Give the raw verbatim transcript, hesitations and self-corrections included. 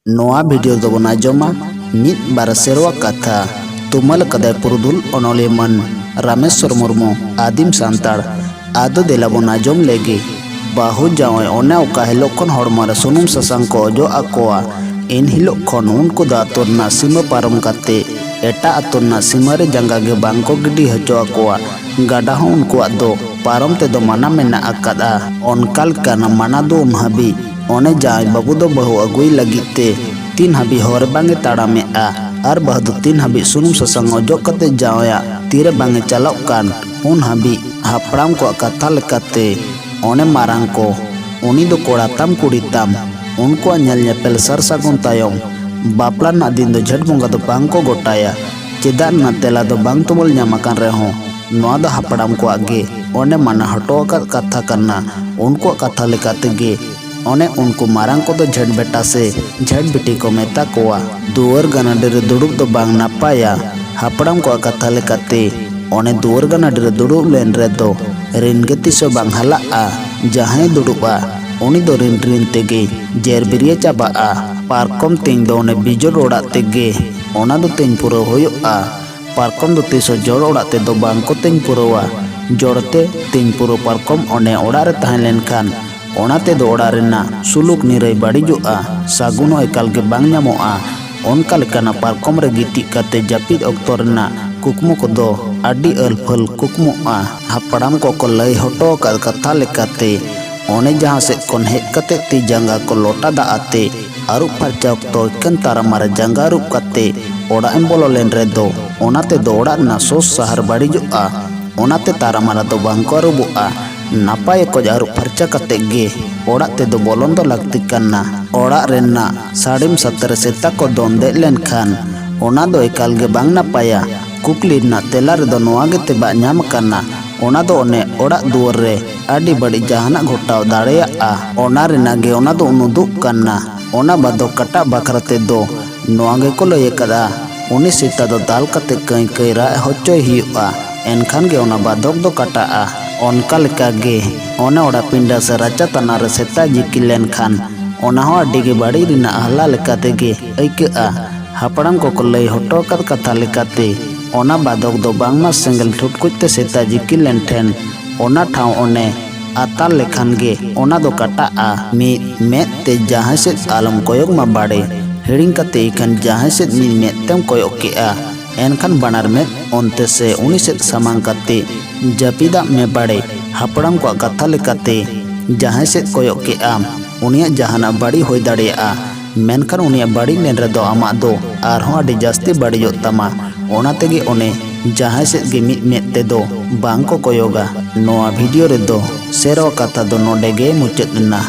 ᱱᱚᱣᱟ ᱵᱷᱤᱰᱤᱭᱳ ᱫᱚᱵᱚᱱ ᱟᱸᱡᱚᱢᱟ ᱢᱤᱫ ᱵᱟᱨ ᱥᱮᱨᱣᱟ ᱠᱟᱛᱷᱟ᱾ ᱛᱩᱢᱟᱹᱞ ᱠᱟᱫᱟᱭ ᱯᱩᱨᱩᱫᱷᱩᱞ ᱚᱱᱚᱞᱤᱭᱟᱹ ᱢᱟᱹᱱ ᱨᱟᱢᱮᱥᱣᱚᱨ ᱢᱩᱨᱢᱩ, ᱟᱹᱫᱤᱢ ᱥᱟᱱᱛᱟᱲ᱾ ᱟᱫᱚ ᱫᱮᱞᱟ ᱵᱚᱱ ᱟᱸᱡᱚᱢ ᱞᱮᱜᱮ᱾ ᱵᱟᱹᱦᱩ ᱡᱟᱶᱟᱭ ᱚᱱᱮ ᱚᱠᱟ ᱦᱤᱞᱳᱜ ᱠᱷᱚᱱ ᱦᱚᱲᱢᱚ ᱨᱮ ᱥᱩᱱᱩᱢ ᱥᱟᱥᱟᱝ ᱠᱚ ᱚᱡᱚᱜ ᱟᱠᱚᱣᱟ, ᱮᱱ ᱦᱤᱞᱳᱜ ᱠᱷᱚᱱ ᱩᱱᱠᱩ ᱫᱚ ᱟᱛᱳ ᱨᱮᱱᱟᱜ ᱥᱤᱢᱟᱹ ᱯᱟᱨᱚᱢ ᱠᱟᱛᱮ ᱮᱴᱟᱜ ᱟᱛᱳ ᱨᱮᱱᱟᱜ ᱥᱤᱢᱟᱹ ᱨᱮ ᱡᱟᱸᱜᱟ ᱜᱮ ᱵᱟᱝ ᱠᱚ ᱜᱤᱰᱤ ᱦᱚᱪᱚ ᱟᱠᱚᱣᱟ᱾ ᱜᱟᱰᱟ ᱦᱚᱸ ᱩᱱᱠᱩᱣᱟᱜ ᱫᱚ ᱯᱟᱨᱚᱢ ᱛᱮᱫᱚ ᱢᱟᱱᱟ ᱢᱮᱱᱟᱜ ᱟᱠᱟᱫᱼᱟ᱾ ᱚᱱᱠᱟ ᱞᱮᱠᱟᱱ ᱢᱟᱱᱟ ᱫᱚ ᱩᱱ ᱦᱟᱹᱵᱤᱡ ᱚᱱᱮ ᱡᱟᱶᱟᱭ ᱵᱟᱹᱵᱩ ᱫᱚ ᱵᱟᱹᱦᱩ ᱟᱹᱜᱩᱭ ᱞᱟᱹᱜᱤᱫ ᱛᱮ ᱛᱤᱱ ᱦᱟᱹᱵᱤᱡ ᱦᱚᱨ ᱵᱟᱝ ᱮ ᱛᱟᱲᱟᱢᱮᱫᱼᱟ ᱟᱨ ᱵᱟᱹᱦᱩ ᱫᱚ ᱛᱤᱱ ᱦᱟᱹᱵᱤᱡ ᱥᱩᱱᱩᱢ ᱥᱟᱥᱟᱝ ᱚᱡᱚᱜ ᱠᱟᱛᱮ ᱡᱟᱶᱟᱭᱟᱜ ᱛᱤᱨᱮ ᱵᱟᱝ ᱮ ᱪᱟᱞᱟᱜ ᱠᱟᱱ, ᱩᱱ ᱦᱟᱹᱵᱤᱡ ᱦᱟᱯᱲᱟᱢ ᱠᱚᱣᱟᱜ ᱠᱟᱛᱷᱟ ᱞᱮᱠᱟᱛᱮ ᱚᱱᱮ ᱢᱟᱨᱟᱝ ᱠᱚ, ᱩᱱᱤ ᱫᱚ ᱠᱚᱲᱟ ᱛᱟᱢ ᱠᱩᱲᱤ ᱛᱟᱢ, ᱩᱱᱠᱩᱣᱟᱜ ᱧᱮᱞ ᱧᱮᱯᱮᱞ ᱥᱟᱨ ᱥᱟᱹᱜᱩᱱ ᱛᱟᱭᱚᱢ ᱵᱟᱯᱞᱟ ᱨᱮᱱᱟᱜ ᱫᱤᱱ ᱫᱚ ᱡᱷᱮᱸᱴ ᱵᱚᱸᱜᱟ ᱫᱚ ᱵᱟᱝ ᱠᱚ ᱜᱚᱴᱟᱭᱟ᱾ ᱪᱮᱫᱟᱜ ᱨᱮᱱᱟᱜ ᱛᱮᱞᱟ ᱫᱚ ᱵᱟᱝ ᱛᱩᱢᱟᱹᱞ ᱧᱟᱢ ᱟᱠᱟᱱ ᱨᱮᱦᱚᱸ, ᱱᱚᱣᱟ ᱫᱚ ᱦᱟᱯᱲᱟᱢ ᱠᱚᱣᱟᱜ ᱜᱮ ᱚᱱᱮ ᱢᱟᱱᱟ ᱦᱚᱴᱚ ᱟᱠᱟᱫ ᱠᱟᱛᱷᱟ ᱠᱟᱱᱟ᱾ ᱩᱱᱠᱩᱣᱟᱜ ᱠᱟᱛᱷᱟ ᱞᱮᱠᱟ ᱛᱮᱜᱮ ᱚᱱᱮ ᱩᱱᱠᱩ ᱢᱟᱨᱟᱝ ᱠᱚᱫᱚ ᱡᱷᱮᱸᱴ ᱵᱮᱴᱟ ᱥᱮ ᱡᱷᱮᱸᱴ ᱵᱤᱴᱤ ᱠᱚ ᱢᱮᱛᱟ ᱠᱚᱣᱟ᱾ ᱫᱩᱣᱟᱹᱨ ᱜᱟᱱᱟᱰᱤ ᱨᱮ ᱫᱩᱲᱩᱵ ᱫᱚ ᱵᱟᱝ ᱱᱟᱯᱟᱭᱟ᱾ ᱦᱟᱯᱲᱟᱢ ᱠᱚᱣᱟᱜ ᱠᱟᱛᱷᱟ ᱞᱮᱠᱟᱛᱮ ᱚᱱᱮ ᱫᱩᱣᱟᱹᱨ ᱜᱟᱱᱟᱰᱤ ᱨᱮ ᱫᱩᱲᱩᱵ ᱞᱮᱱ ᱨᱮᱫᱚ ᱨᱤᱱ ᱜᱮ ᱛᱤᱥ ᱦᱚᱸ ᱵᱟᱝ ᱦᱟᱞᱟᱜᱼᱟ᱾ ᱡᱟᱦᱟᱸᱭ ᱫᱩᱲᱩᱵᱼᱟ, ᱩᱱᱤ ᱫᱚ ᱨᱤᱱ ᱨᱤᱱ ᱛᱮᱜᱮ ᱡᱮᱨ ᱵᱤᱨᱭᱟᱹ ᱪᱟᱵᱟᱜᱼᱟ᱾ ᱯᱟᱨᱠᱚᱢ ᱛᱮᱧ ᱫᱚ ᱚᱱᱮ ᱵᱤᱡᱚᱲ ᱚᱲᱟᱜ ᱛᱮᱜᱮ ᱚᱱᱟ ᱫᱚ ᱛᱮᱧ ᱯᱩᱨᱟᱹᱣ ᱦᱩᱭᱩᱜᱼᱟ᱾ ᱯᱟᱨᱠᱚᱢ ᱫᱚ ᱛᱤᱥ ᱦᱚᱸ ᱡᱚᱲ ᱚᱲᱟᱜ ᱛᱮᱫᱚ ᱵᱟᱝ ᱠᱚ ᱛᱮᱧ ᱯᱩᱨᱟᱹᱣᱟ᱾ ᱡᱚᱲ ᱛᱮ ᱛᱮᱧ ᱯᱩᱨᱟᱹᱣ ᱯᱟᱨᱠᱚᱢ ᱚᱱᱮ ᱚᱲᱟᱜ ᱨᱮ ᱛᱟᱦᱮᱸ ᱞᱮᱱᱠᱷᱟᱱ ᱚᱱᱟ ᱛᱮᱫᱚ ᱚᱲᱟᱜ ᱨᱮᱱᱟᱜ ᱥᱩᱞᱩᱠ ᱱᱤᱨᱟᱹᱭ ᱵᱟᱹᱲᱤᱡᱚᱜᱼᱟ, ᱥᱟᱹᱜᱩᱱ ᱦᱚᱸ ᱮᱠᱟᱞ ᱜᱮ ᱵᱟᱝ ᱧᱟᱢᱚᱜᱼᱟ᱾ ᱚᱱᱠᱟ ᱞᱮᱠᱟᱱᱟᱜ ᱯᱟᱨᱠᱚᱢ ᱨᱮ ᱜᱤᱛᱤᱡ ᱠᱟᱛᱮ ᱡᱟᱹᱯᱤᱫ ᱚᱠᱛᱚ ᱨᱮᱱᱟᱜ ᱠᱩᱠᱢᱩ ᱠᱚᱫᱚ ᱟᱹᱰᱤ ᱟᱹᱞᱯᱷᱟᱹᱞ ᱠᱩᱠᱢᱩᱜᱼᱟ᱾ ᱦᱟᱯᱲᱟᱢ ᱠᱚᱠᱚ ᱞᱟᱹᱭ ᱦᱚᱴᱚ ᱟᱠᱟᱫ ᱠᱟᱛᱷᱟ ᱞᱮᱠᱟᱛᱮ, ᱚᱱᱮ ᱡᱟᱦᱟᱸ ᱥᱮᱫ ᱠᱷᱚᱱ ᱦᱮᱡ ᱠᱟᱛᱮ ᱛᱤ ᱡᱟᱸᱜᱟ ᱠᱚ ᱞᱚᱴᱟ ᱫᱟᱜ ᱟᱛᱮ ᱟᱹᱨᱩᱵ ᱯᱷᱟᱨᱪᱟ ᱚᱠᱛᱚ ᱮᱠᱮᱱ ᱛᱟᱨᱟᱢᱟ ᱨᱮ ᱡᱟᱸᱜᱟ ᱟᱹᱨᱩᱵ ᱠᱟᱛᱮ ᱚᱲᱟᱜ ᱮᱢ ᱵᱚᱞᱚ ᱞᱮᱱ ᱨᱮᱫᱚ, ᱚᱱᱟ ᱛᱮᱫᱚ ᱚᱲᱟᱜ ᱨᱮᱱᱟᱜ ᱥᱚᱥ ᱥᱟᱦᱟᱨ ᱵᱟᱹᱲᱤᱡᱚᱜᱼᱟ᱾ ᱚᱱᱟᱛᱮ ᱛᱟᱨᱟᱢᱟᱨᱟ ᱫᱚ ᱵᱟᱝ ᱠᱚ ᱟᱹᱨᱩᱵᱚᱜᱼᱟ᱾ ᱱᱟᱯᱟᱭ ᱚᱠᱚᱡ ᱟᱹᱨᱩᱵ ᱯᱷᱟᱨᱪᱟ ᱠᱟᱛᱮ ᱜᱮ ᱚᱲᱟᱜ ᱛᱮᱫᱚ ᱵᱚᱞᱚᱱ ᱫᱚ ᱞᱟᱹᱠᱛᱤ ᱠᱟᱱᱟ᱾ ᱚᱲᱟᱜ ᱨᱮᱱᱟᱜ ᱥᱟᱹᱲᱤᱢ ᱥᱟᱛᱮ ᱨᱮ ᱥᱮᱛᱟ ᱠᱚ ᱫᱚᱱ ᱫᱮᱡ ᱞᱮᱱᱠᱷᱟᱱ ᱚᱱᱟ ᱫᱚ ᱮᱠᱟᱞ ᱜᱮ ᱵᱟᱝ ᱱᱟᱯᱟᱭᱟ᱾ ᱠᱩᱠᱞᱤ ᱨᱮᱱᱟᱜ ᱛᱮᱞᱟ ᱨᱮᱫᱚ ᱱᱚᱣᱟ ᱜᱮ ᱛᱮᱵᱟᱜ ᱧᱟᱢ ᱟᱠᱟᱱᱟ, ᱚᱱᱟ ᱫᱚ ᱚᱱᱮ ᱚᱲᱟᱜ ᱫᱩᱣᱟᱹᱨ ᱨᱮ ᱟᱹᱰᱤ ᱵᱟᱹᱲᱤᱡ ᱡᱟᱦᱟᱱᱟᱜ ᱜᱷᱚᱴᱟᱣ ᱫᱟᱲᱮᱭᱟᱜᱼᱟ᱾ ᱚᱱᱟ ᱨᱮᱱᱟᱜ ᱜᱮ ᱚᱱᱟ ᱫᱚ ᱩᱱᱩᱫᱩᱜ ᱠᱟᱱᱟ᱾ ᱚᱱᱟ ᱵᱟᱫᱚᱠ ᱠᱟᱴᱟᱜ ᱵᱟᱠᱷᱨᱟ ᱛᱮᱫᱚ ᱱᱚᱣᱟ ᱜᱮᱠᱚ ᱞᱟᱹᱭ ᱟᱠᱟᱫᱼᱟ, ᱩᱱᱤ ᱥᱮᱛᱟ ᱫᱚ ᱫᱟᱞ ᱠᱟᱛᱮ ᱠᱟᱹᱭ ᱠᱟᱹᱭ ᱨᱟᱜ ᱦᱚᱪᱚᱭ ᱦᱩᱭᱩᱜᱼᱟ, ᱮᱱᱠᱷᱟᱱ ᱜᱮ ᱚᱱᱟ ᱵᱟᱫᱚᱠ ᱫᱚ ᱠᱟᱴᱟᱜᱼᱟ᱾ ᱚᱱᱠᱟ ᱞᱮᱠᱟ ᱜᱮ ᱚᱱᱮ ᱚᱲᱟᱜ ᱯᱤᱸᱰᱟᱹ ᱥᱮ ᱨᱟᱪᱟ ᱛᱟᱱᱟ ᱨᱮ ᱥᱮᱛᱟ ᱡᱤᱠᱤ ᱞᱮᱱᱠᱷᱟᱱ ᱚᱱᱟ ᱦᱚᱸ ᱟᱹᱰᱤ ᱜᱮ ᱵᱟᱹᱲᱤᱡ ᱨᱮᱱᱟᱜ ᱦᱟᱞᱟ ᱞᱮᱠᱟ ᱛᱮᱜᱮ ᱟᱹᱭᱠᱟᱹᱜᱼᱟ᱾ ᱦᱟᱯᱲᱟᱢ ᱠᱚᱠᱚ ᱞᱟᱹᱭ ᱦᱚᱴᱚ ᱟᱠᱟᱫ ᱠᱟᱛᱷᱟ ᱞᱮᱠᱟᱛᱮ, ᱚᱱᱟ ᱵᱟᱫᱚᱠ ᱫᱚ ᱵᱟᱝᱢᱟ ᱥᱮᱸᱜᱮᱞ ᱴᱷᱩᱴᱠᱩᱡ ᱛᱮ ᱥᱮᱛᱟ ᱡᱤᱠᱤ ᱞᱮᱱ ᱴᱷᱮᱱ ᱚᱱᱟ ᱴᱷᱟᱶ ᱚᱱᱮ ᱟᱛᱟᱨ ᱞᱮᱠᱷᱟᱱ ᱜᱮ ᱚᱱᱟ ᱫᱚ ᱠᱟᱴᱟᱜᱼᱟ᱾ ᱢᱤᱫ ᱢᱮᱫ ᱛᱮ ᱡᱟᱦᱟᱸᱭ ᱥᱮᱫ ᱟᱞᱚᱢ ᱠᱚᱭᱚᱜ ᱢᱟ ᱵᱟᱲᱮ, ᱦᱤᱲᱤᱧ ᱠᱟᱛᱮ ᱤᱠᱷᱟᱹᱱ ᱡᱟᱦᱟᱸᱭ ᱥᱮᱫ ᱢᱤᱫ ᱢᱮᱫ ᱛᱮᱢ ᱠᱚᱭᱚᱜ ᱠᱮᱜᱼᱟ, ᱮᱱᱠᱷᱟᱱ ᱵᱟᱱᱟᱨ ᱢᱮᱫ ᱚᱱᱛᱮ ᱥᱮ ᱩᱱᱤ ᱥᱮᱫ ᱥᱟᱢᱟᱝ ᱠᱟᱛᱮ ᱡᱟᱹᱯᱤᱫᱟᱜ ᱢᱮ ᱵᱟᱲᱮ᱾ ᱦᱟᱯᱲᱟᱢ ᱠᱚᱣᱟᱜ ᱠᱟᱛᱷᱟ ᱞᱮᱠᱟᱛᱮ ᱡᱟᱦᱟᱸᱭ ᱥᱮᱫ ᱠᱚᱭᱚᱜ ᱠᱮᱜ ᱟᱢ, ᱩᱱᱤᱭᱟᱜ ᱡᱟᱦᱟᱱᱟᱜ ᱵᱟᱹᱲᱤᱡ ᱦᱩᱭ ᱫᱟᱲᱮᱭᱟᱜᱼᱟ, ᱢᱮᱱᱠᱷᱟᱱ ᱩᱱᱤᱭᱟᱜ ᱵᱟᱹᱲᱤᱡ ᱞᱮᱱ ᱨᱮᱫᱚ ᱟᱢᱟᱜ ᱫᱚ ᱟᱨᱦᱚᱸ ᱟᱹᱰᱤ ᱡᱟᱹᱥᱛᱤ ᱵᱟᱹᱲᱤᱡᱚᱜ ᱛᱟᱢᱟ᱾ ᱚᱱᱟ ᱛᱮᱜᱮ ᱚᱱᱮ ᱡᱟᱦᱟᱸᱭ ᱥᱮᱫ ᱜᱮ ᱢᱤᱫ ᱢᱮᱫ ᱛᱮᱫᱚ ᱵᱟᱝ ᱠᱚ ᱠᱚᱭᱚᱜᱟ᱾ ᱱᱚᱣᱟ ᱵᱷᱤᱰᱤᱭᱳ ᱨᱮᱫᱚ ᱥᱮᱨᱣᱟ ᱠᱟᱛᱷᱟ ᱫᱚ ᱱᱚᱰᱮ ᱜᱮ ᱢᱩᱪᱟᱹᱫ ᱮᱱᱟ᱾